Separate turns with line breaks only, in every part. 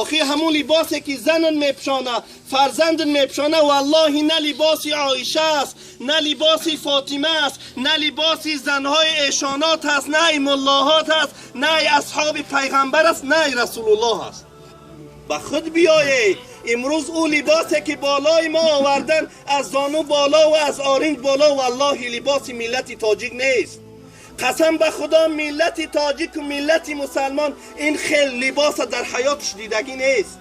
Охи ҳамун либосе ки занон мепӯшона, фарзандон мепӯшона, валлоҳи на либоси Оиша аст, на либоси Фотима аст, на либоси занҳои эшонот аст, на муллоҳот аст, на асҳоби пайғамбар аст, на Расулуллоҳ аст. Ба худ биёед. Имрӯз ӯ либосе ки болои мо овардан аз зону боло ва аз оринҷ боло, валлоҳи либоси миллати тоҷик нест. Қасам ба Худо, миллати тоҷику миллати мусалмон ин хел либоса дар ҳаётш дидагӣ нест.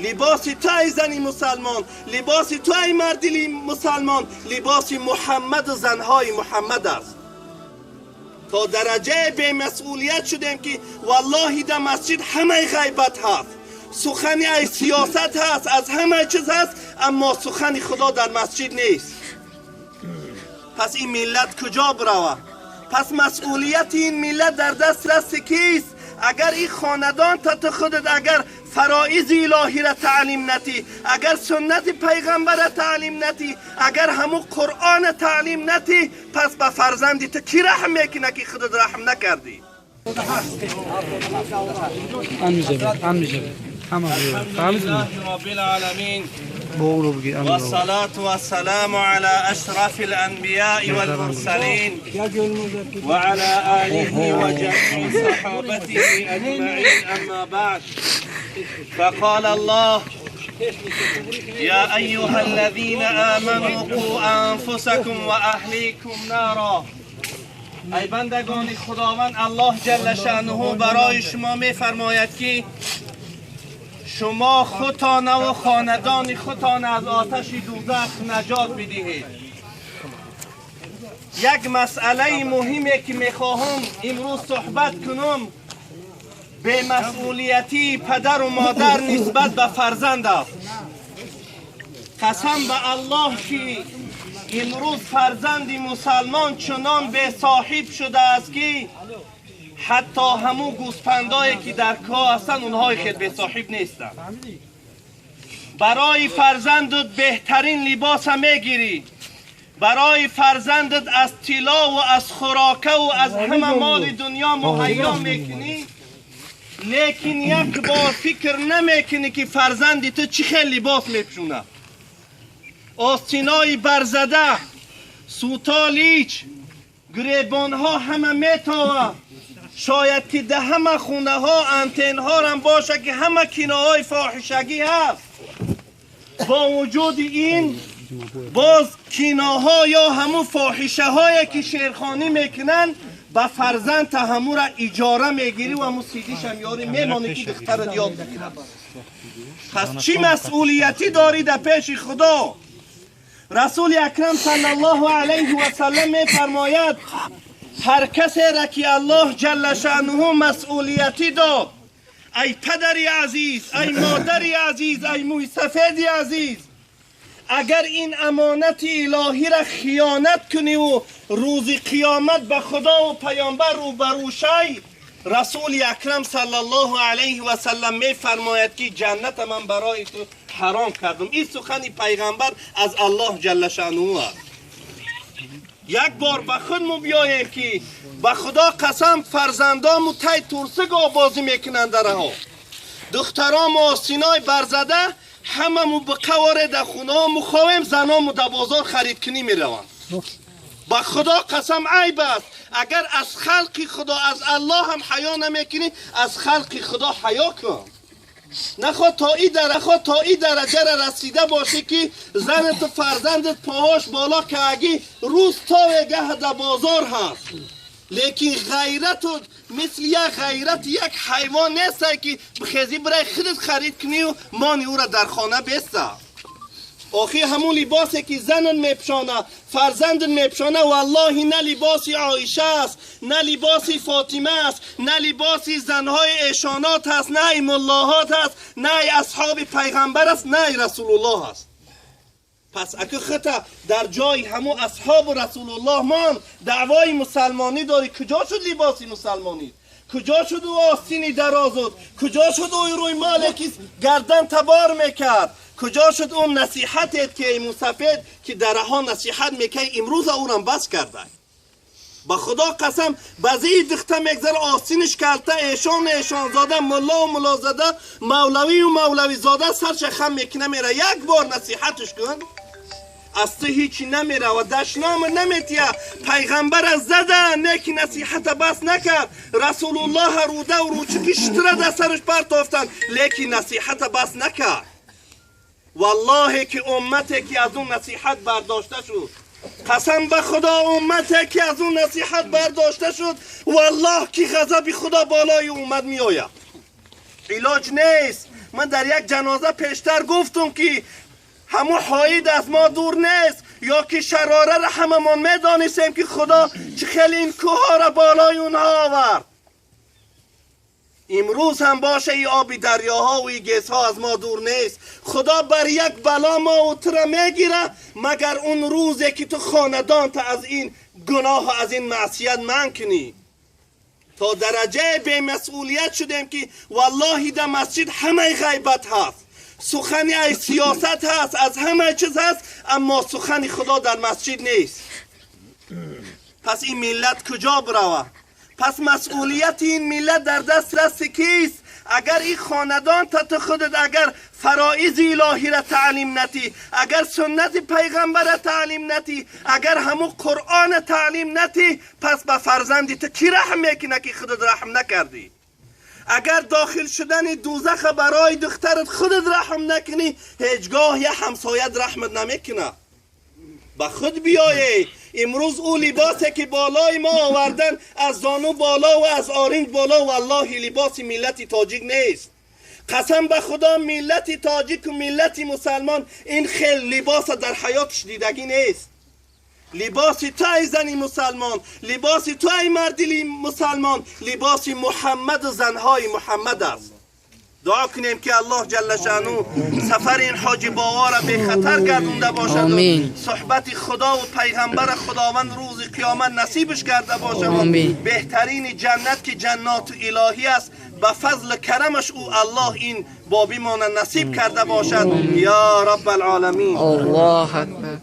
Либоси ту, ай зани мусалмон, либоси ту, ай марди мусалмон, либоси Муҳаммаду занҳои Муҳаммад аст. То дараҷаи бемасъулият шудем, ки валлоҳи дар масҷид ҳамаи ғайбат ҳаст, сухани ай сиёсат ҳаст, аз ҳама чиз ҳаст, аммо сухани Худо дар масҷид нест. Пас ин миллат куҷо биравад? Пас масъулияти ин миллат дар дасти кист? Агар ин хонадон та ту худат агар фароизи илоҳира таълим натӣ, агар суннати пайғамбара таълим натӣ, агар ҳамун Қуръона таълим натӣ, пас ба фарзанди ту кӣ раҳм мекунад, ки худат раҳм накардӣ?
الحمد
لله رب العالمين، والصلاة والسلام على أشرف الأنبياء والمرسلين وعلى آله وجميع صحابته أجمعين، أما بعد، فقال الله: يا أيها الذين آمنوا قوا أنفسكم وأهليكم نارا. ای بندگان خداوند، الله جل شأنه برای شما میفرماید که شما خودتان و خاندان خودتان از آتش دوزخ نجات بدهید. یک مسئله مهمی که میخواهم امروز صحبت کنم، به مسئولیتی پدر و مادر نسبت به فرزند است. قسم به الله که امروز فرزند مسلمان چنان به صاحب شده است که حتی همو گوسفندایی که در کوه هستند، اونهای خود به صاحب نیستند. برای فرزندت بهترین لباس میگیری، برای فرزندت از طلا و از خوراکه و از همه مال دنیا مهیا میکنی، لیکن یک بار فکر نمیکنی که فرزندی تو چی خیلی لباس میپوشونه. آستینای برزده، سوتالیچ، گریبانها همه میتاوه. شاید که ده همه خونه ها انتن ها هم باشه که همه کینه فاحشگی هست. با وجود این باز کیناها یا همون فاحشه هایی که شعرخوانی میکنن، به فرزند همو را اجاره میگیری و همون سیدیش هم یاری میمانی که دخترت یاد بگیره. پس چی مسئولیتی داری در پیش خدا؟ رسول اکرم صلی الله علیه و سلم میفرماید: هر کسی را که الله جل شأنه مسئولیتی داد، ای پدری عزیز، ای مادری عزیز، ای موی سفیدی عزیز، اگر این امانت الهی را خیانت کنی و روز قیامت به خدا و پیامبر روبرو شی، رسول اکرم صلی الله علیه و سلم می فرماید که جنت من برای تو حرام کردم. این سخن پیغمبر از الله جل شأنه است. یک بار به خود بیاییم که به خدا قسم، فرزندامو تای تورسگاه بازی میکنند، درها دخترام آستینای برزده، هممو به قواره در خونه ها خواهیم، زنامو در بازار خرید کنی میروند. با خدا قسم عیب است. اگر از خلق خدا، از الله هم حیا نمیکنی، از خلق خدا حیا کن. نخواد تا ای در خود تا ای درجه را رسیده باشه که زنت و فرزندت پاهاش بالا که اگه روز تا گه در بازار هست، لیکن غیرت مثل یک غیرت یک حیوان نیست که بخیزی برای خودت خرید کنی و مانی او را در خانه بسته. آخی همون لباسی که زنن میپوشانه، فرزند میپوشانه، والله نه لباس عایشه است، نه لباس فاطمه است، نه لباس زنهای ایشانات است، نه ملاهات است، نه اصحاب پیغمبر است، نه رسول الله است. پس اگه خطا در جای همو اصحاب رسول الله مان، دعوای مسلمانی داری، کجا شد لباسی مسلمانی؟ کجا شد او آستینی درازد؟ کجا شد او روی مال که گردن تبار میکرد؟ کجا شد اون نصیحتت که ای موسفید که درها نصیحت میکنی؟ امروز اونم بس کرده. Ба Худо қасам, баъзе духта мегзара остиниш калта, эшон эшонзода, мулло ва муллозода, мавлавӣ ва мавлавизода сарша хам мекуна мера. Як бор насиҳатш кун, аз ту ҳичи намера ва дашнома наметия. Пайғамбара зада, неки насиҳата бас накард. Расулуллоҳа руда ва рӯчики шутра дар сараш партофтанд, лекин насиҳата бас накард. Валлоҳе ки уммате ки аз он насиҳат бардошта шуд, қасам ба Худо, уммате ки аз он насиҳат бардошта шуд, валлоҳ ки ғазаби Худо болои уммат меояд. Илоҷ нест. Ман дар як ҷаноза пештар гуфтум, ки ҳамун ҳоид аз мо дур нест, ё ки шарораро ҳамамон медонистем, ки Худо чӣ хеле ин кӯҳҳоро болои онҳо овард. Имрӯз ҳам боша, и оби дарёҳо ва и гесҳо аз мо дур нест. Худо бар як бало мо тура мегира, магар он рӯзе ки ту хонадонта аз ин гуноҳу аз ин маъсият манъ кунӣ. То дараҷаи бемасъулият шудем, ки валлоҳи дар масҷид ҳамаи ғайбат ҳаст, сухани ай сиёсат ҳаст, аз ҳамаи чиз ҳаст, аммо сухани Худо дар масҷид нест. Пас ин миллат куҷо биравад? Пас масъулияти ин миллат дар дасти кист? Агар ин хонадон та ту худат агар фароизи илоҳира таълим натӣ, агар суннати пайғамбара таълим натӣ, агар ҳамун Қуръона таълим натӣ, пас ба фарзанди ту кӣ раҳм мекунад, ки худат раҳм накардӣ? Агар дохил шудани дӯзаха барои духтарат худат раҳм накунӣ, ҳеҷ гоҳ як ҳамсоят раҳмат намекунад. Ба худ биёе. Имрӯз ӯ либосе ки болои мо овардан, аз зону боло ва аз оринҷ боло, валлоҳи либоси миллати тоҷик нест. Қасам ба Худо, миллати тоҷику миллати мусалмон ин хел либоса дар ҳаётш дидагӣ нест. Либоси ту, ай зани мусалмон, либоси ту, ай марди мусалмон, либоси Муҳаммаду занҳои Муҳаммад аст. Дуо кунем, ки Аллоҳ ҷалла шаъну сафари ин ҳоҷи бовора бехатар гардонда бошаду суҳбати Худову пайғамбара Худованд рӯзи қиёмат насибаш карда бошад. Беҳтарини ҷаннат, ки ҷанноту илоҳӣ аст, ба фазли карамаш ӯ Аллоҳ ин бобимона насиб карда бошад, ё Раббалъоламин.
Аллоҳ акбар.